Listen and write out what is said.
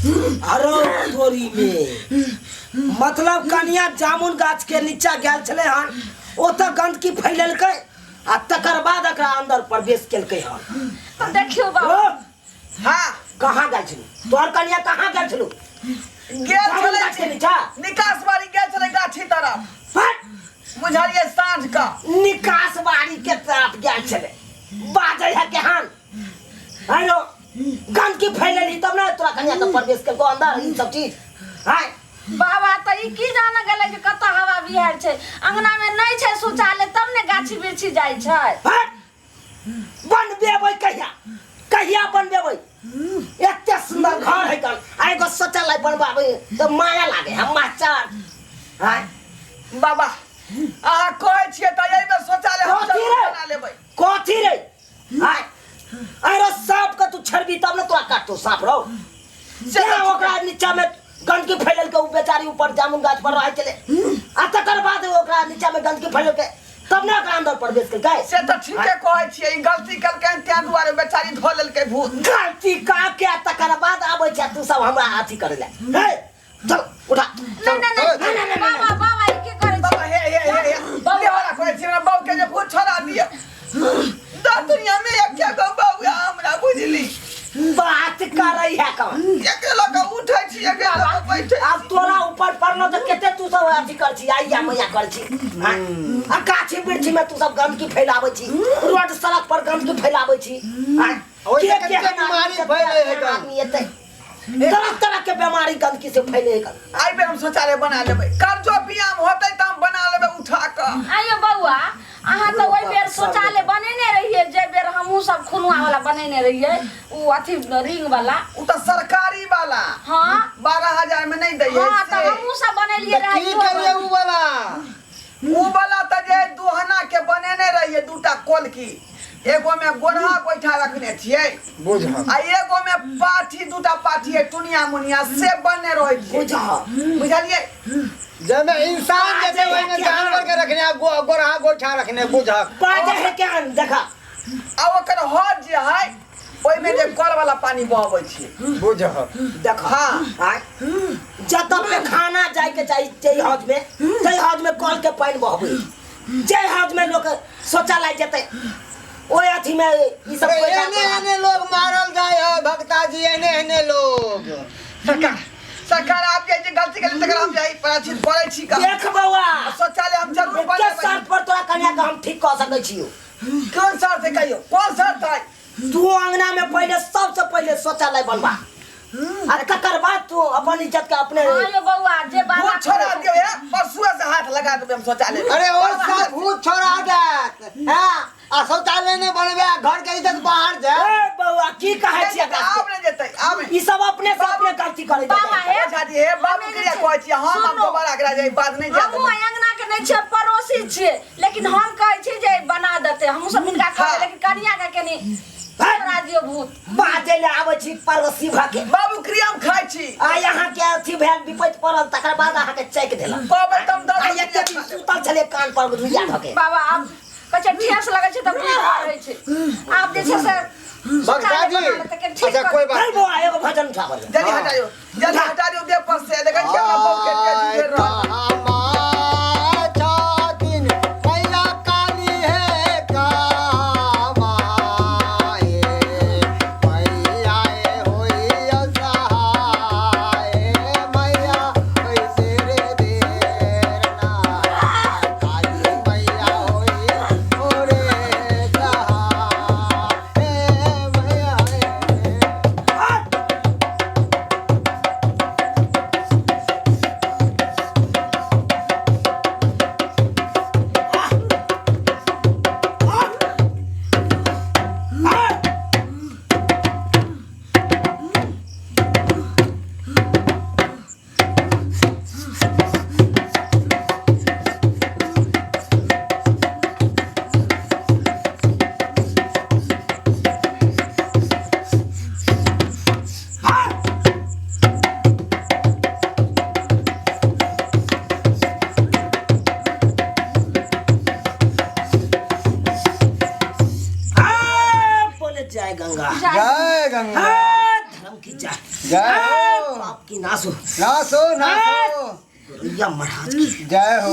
अरे तोरी में मतलब कनिया जामुन गाछ के नीचा गेल छलै हन, ओतऽ गंदगी फैललकै आ तकर बाद एकरा अंदर प्रवेश केलकै हन। तऽ देखियौ बाबा। ओ, हाँ। कहाँ गेल छलू तोहर कनिया, कहाँ गेल छलू? गेल जामुन छलै गाछ के नीचा। निकास बारी गेल छलै गाछी तरफ। हट! बुझलियै साँझ का निकास बारी के तरफ गेल छलै, बाजै है केहन। हेलो, गंदगी फैलली तब ने तोरा कनिया के प्रवेश केलको अंदर ई सब चीज हाय। बाबा तऽ ई की जाने गेलै जे कतऽ हवा बिहाड़ि छै, अंगना में नहि छै शौचालय तब ने गाछी बिरछी जाइ छै। हट! बनबेबै कहिया, कहिया बनबेबै? एते सुंदर घर है कन, आ एगो शौचालय बनबाबै तऽ माया लागे हम मास्टर। हाय बाबा, अहाँ कहै छियै तऽ एहि बेर शौचालय हम कथी जरूर रे? बना लेबै। कथी रे? हाय, अरे सांप के तू छड़बी तब ने तोरा काटतो सांप रौ। से तऽ तें ओकरा नीचा में गंदगी फैलल के, उ बेचारी ऊपर जामुन गाछ पर रहै छलै आ तकर बाद ओकरा नीचा में गंदगी फैलल के तब ने ओकरा अंदर प्रवेश केलकै। से तऽ ठीके कहै छियै, ई गलती केलकै तें दुआरे बेचारी धऽ लेलकै भूत। गलती का के तकर बाद आबै छै तू सब हमरा अथी करै लए। हे चल उठा। नहीं नहीं नहीं नहीं, नहीं, बाबा बाबा ई की करै छी? बाबा, हे हे हे हे, बाबा। लेहरा कहै छी हमरा बाबू के जे भूत छोड़ा दिअ। दस दुनिया में एके गो बौआ हमरा, बुझली? बात करै है कौन? एके लऽ कऽ उठै छी, एके लऽ कऽ बैठै। आब तोरा ऊपर पड़लो तऽ कते तू सब अथी कर छी, आइया मैया कर छी। हाँ? आ गाछी वृक्षी में तू सब गंदगी फैलाबै छी, रोड सड़क पर गंदगी फैलाबै छी। हाँ? ओहिसँ के कते केहन बीमारी आदमी फैलै है केहन गन। आदमी एतै, तरह तरह के बीमारी गंदगी से फैले है गन। एहि बेर हम शौचालय बना लेबै, कर्जो बियाम होतै तऽ हम बना लेबै उठा कऽ। आइयो बौआ, अहाँ तऽ ओहि बेर शौचालय बनेने रहियै, जे बेर हमहूँ सब खुनुआ वाला बनेने रहियै, उ अथी रिंग वाला। उ तऽ सरकारी वाला। हाँ। 12,000 में नहि दैयै। हाँ, तऽ से। हमहूँ सब बनेलियै तऽ रहै। की इहो करियै उ वाला? उ वाला तऽ जे दुहना के बनेने रहियै दूटा कोलकी, एगो में गोरहा गोइठा रखने छियै बुझल आ एगो में पाठी, दूटा पाठी है टुनिया मुनिया से बनने रहै छियै। बुझल। बुझलियै? जाहिमे इंसान जेतै ओहिमे जानवर के रखने आ गोरहा गोइठा रखने, बुझक। बाजै है केहन देखा। आ ओकर हर जे है ओहिमे जे कल वाला पानी बहबै छियै। बुझक। देख। हाँ। आँय? जतऽ पेखाना जायके चाही जाहि हौज में, ताहि हौज में कल के पानि बहबै, जाहि हौज में लोक शौचालय जेतै ओहि अथी में ई सब कोइ एने एने लोग मारल जाय है भक्ता जी, एने एने लोग। सरकार, सरकार आप जे गलती केली तकर हम जाहि प्रायश्चित करै छी का। देख बौआ, शौचालय हम जरूर एके बनेबै। शर्त पर तोरा कन्या के हम ठीक कऽ सकै छियौ। कोन शर्त है कहियौ, कोन शर्त है? तू अंगना में पहले सबसे पहले शौचालय बनवा आ तकर बाद तू अपन इज्जत के अपने। हाँ यो बौआ, जे बाबा भूत छोड़ा दियौ, हे परसुआ से हाथ लगा देबै हम शौचालय में। अरे ओ सब भूत छोड़ा देत। हाँ, आ शौचालय नहि बनबे आ घर के इज्जत बाहर जाए। ए बौआ, की कहै छी एकरा? आब नहि जेतै, आब ई सब अपने से अपने गलती करै बाबा, जेतै। हे। ओझा जी, हे बाबू हमे जे क्रिया छै- कहै छी हम आब सुनू। दोबारा एकरा जे बात नहि जाय हमहूँ देबै। अंगना के नहि छियै, पड़ोसी छियै, लेकिन हम कहै छी जे बना देतै, हमहूँ सब हिनका कहबै, हाँ। लेकिन कनिया के कनी छोड़ा दियौ भूत। बाजै लए आबै छी पड़ोसी भऽ के। बाबू क्रिया हम खाइ छी। आ यहाँ के अथी भेल विपैत पड़ल तकर बाद अहाँ के चैक देलक। कहबै तऽ हम दस आ एते दिन सुतल छलै कान पर रुइया धऽ के। बाबा, आब कहै छै ठेस लगै छै तऽ भूत रहै छै, आब जे छै से भक्ता जी, शौचालय बना लेतै, कनी ठीक अच्छा कर कोई बात चल बौआ, एगो भजन उठाबऽ दे। जल्दी हटा दियौ, जल्दी हटा दियौ देह पर से, देखै छियै हमरा बहू के तेज भेल रहल। छथिन मैया काली हे कामाए, मैया हे होई असहाय, मैया होई तेरे देर ना, काली मैया होई मोरे सहाय, मैया हे। हट! हाँ, बोले जय गंगा। जय गंगा। हाँ, धर्म की जय। जय हो। पाप की नाश हो। नाश हो, नाश हो। गोरैया महाराज की जय हो।